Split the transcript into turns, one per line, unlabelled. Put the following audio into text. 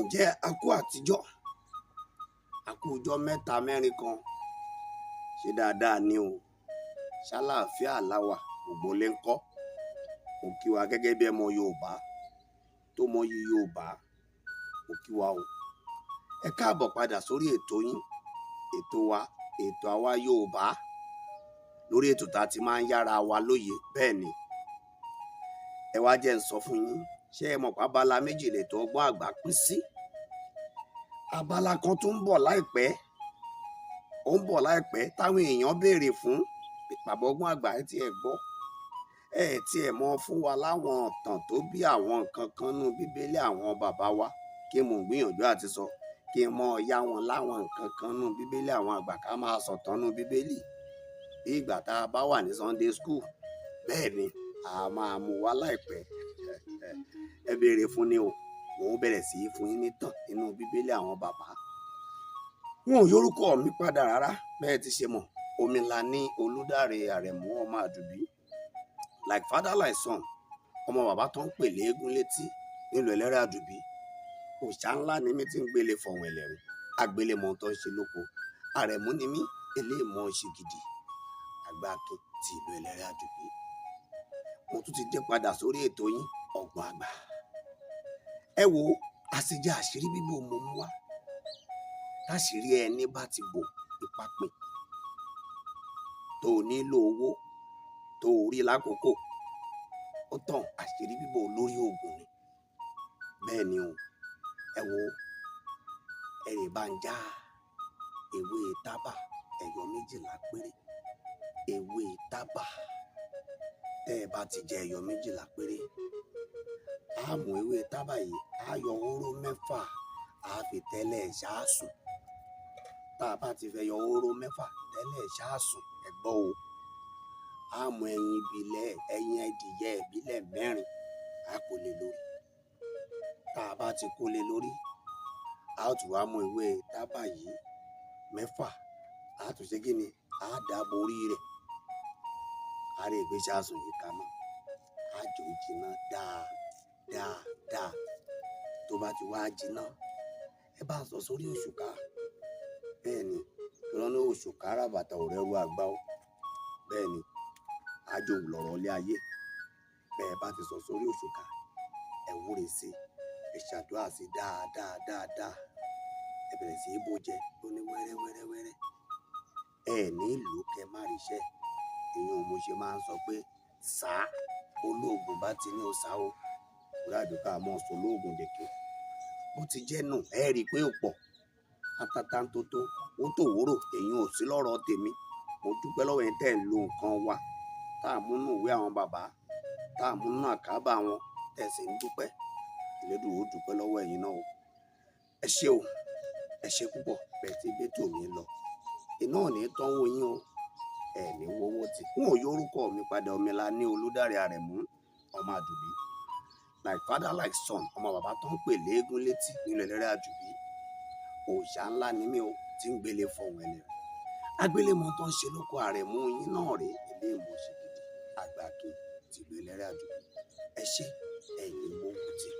Ǹjẹ́ a kú àtijọ́, a kú ọjọ́ mẹ́ta mẹ́rin kan. Ṣé dáadáa ni o? Ṣàlàáfíà la wà, gbogbo ilé ńkọ́? Mo kí wa gẹ́gẹ́ bí ọmọ Yorùbá tó mọyì Yorùbá. Mo kí wa o. Ẹ káàbọ̀ padà sórí ètò yín, ètò wa, ètò àwa Yorùbá, lórí ètò tá a ti máa ń yára wa lóye. Bẹ́ẹ̀ ni, ẹ wá jẹ́ ń sọ fún yín. Ṣé ẹ mọ̀ pé abala méjì lètò Ọgbọ́n Àgbà pín sí? Abala kan tó ń bọ̀ láìpẹ́, ó ń bọ̀ láìpẹ́, táwọn èèyàn béèrè fún. Bàbá Ọgbọ́n Àgbà, ẹ tiẹ̀ gbọ́, ẹ tiẹ̀ mọ fún wa láwọn ọ̀tàn tó bí àwọn nǹkan kan nú Bíbélì àwọn bàbá wa. Kí mò ń gbìyànjú àti sọ, kí n mọ ya wọn láwọn nǹkan kan nú Bíbélì àwọn àgbà, ká máa sọ̀tàn nú Bíbélì bí ìgbà tá a bá wà ní Sunday school. Bẹ́ẹ̀ ni, a máa mú wá láìpẹ́. Ẹ béèrè fún ni o. Mò ń bẹ̀rẹ̀ sí í fún yín nítàn nínú Bíbélì àwọn bàbá. Wọn ò yorúkọ mi padà rárá. Bẹ́ẹ̀ ti ṣe mọ̀, Omilani Olùdarí Àrẹ̀mú ọmọ Àdùbí, like father like son, ọmọ bàbá tó ń pè léegun létí nílùú Ẹlẹ́rìí Àdùbí. Òòṣà ńlá ni mí tí ń gbélé fọ̀hún ẹlẹ́rìí, agbélémọ̀ tó ń ṣe lóko. Àrẹ̀mú ni mí, eléèmọ̀ ṣe gidi, àgbàkin ti ìlú Ẹlẹ́rìí Àdùbí. Mo tún ti dé padà sórí ètò yín, Ọgbọ́n Àgbà. Ẹ wo, àṣejẹ àṣírí bíbò mo mú wá. Táṣìírí ẹni bá ti bò, ipa pin. Tó o nílò owó tó o rí lákòókò, ó tàn. Àṣírí bíbò lórí oògùn ni. Bẹ́ẹ̀ ni o. Ẹ wo, ẹ lè bá ń já ewé tábà ẹyọ 12 péré. Ewé tábà, tẹ́ ẹ bá ti jẹ ẹyọ 12 péré, á mú ewé tábà yìí, á yọ hóró 6, á fi tẹ́lẹ̀ ṣáàsùn. Tá a bá ti fẹ́ yọ hóró 6 tẹ́lẹ̀ ṣáàsùn, ẹ gbọ́ o, á mú ẹyin ìbílẹ̀, ẹyin ẹdìyẹ ìbílẹ̀ 4, á kó lé lórí. Tá a bá ti kó lé lórí, á tún wá mú ewé tábà yìí 6, á tún ṣe kí ni? Á dàbò orí rẹ̀, á rí ìgbé ṣáàsùn yìí kaná, á jò jiná dáadáa dáa. Tó bá ti wá jiná, ẹ bá sọ sórí òṣùká. Bẹ́ẹ̀ ni, ìrọ́nà òṣùká ràbàtà ò rẹ́rù àgbá o. Bẹ́ẹ̀ ni, àjò lọ̀rọ̀ ilé ayé. Bẹ́ẹ̀ bá ti sọ sórí òṣùká, ẹ wúre sí, ẹ ṣàdúrà sí dáadáa dáadáa, ẹ bẹ̀rẹ̀ sí í bó jẹ lóní wẹ́rẹ́ wẹ́rẹ́ wẹ́rẹ́. Ẹ ní ìlú kẹ má ríṣẹ́. Ìyẹn mo ṣe máa ń sọ pé sá olóògùn bá ti ní o sá o, ìrádùn ká mọ̀ sọ olóògùn dèké. Bó ti jẹ́ nù, ẹ rí i pé ó pọ̀ atatantótó, ó tó wúrò. Èyí ò sí lọ́rọ̀ tèmi. Mo dúpẹ́ lọ́wọ́ yẹn tẹ́ ń lo nǹkan wa tá a múnú ìwé àwọn bàbá, tá a múnú àkábà wọn, tẹ́ sì ń dúpẹ́. Elédùn ó dúpẹ́ lọ́wọ́ ẹ̀yin náà o. Ẹ ṣé o, ẹ ṣé púpọ̀. Bẹ́ẹ̀ tí bẹ́tò mi lọ, iná ò ní tánwó yín o, ẹ ní wọ́wọ́ tì. N ò yorúkọ mi padà. Omilani Olùdarí Àrẹ̀mú ọmọ Àdùbí, like father like son, ọmọ bàbá tó ń pè léegun létí nílùú Ẹlẹ́rìí Àdùbí. Òòṣà ńlá ni mí o tí ń gbélé fọ̀hún ẹlẹ́rìí, agbélémọ tó ń ṣe lóko. Àrẹ̀mú yín náà rèé, ilé ìmọ̀ ṣe gidi, àgbàkin tìlú Ẹlẹ́rìí Àdùbí. Ẹ ṣé, ẹ̀yin wọ́wọ́ tì.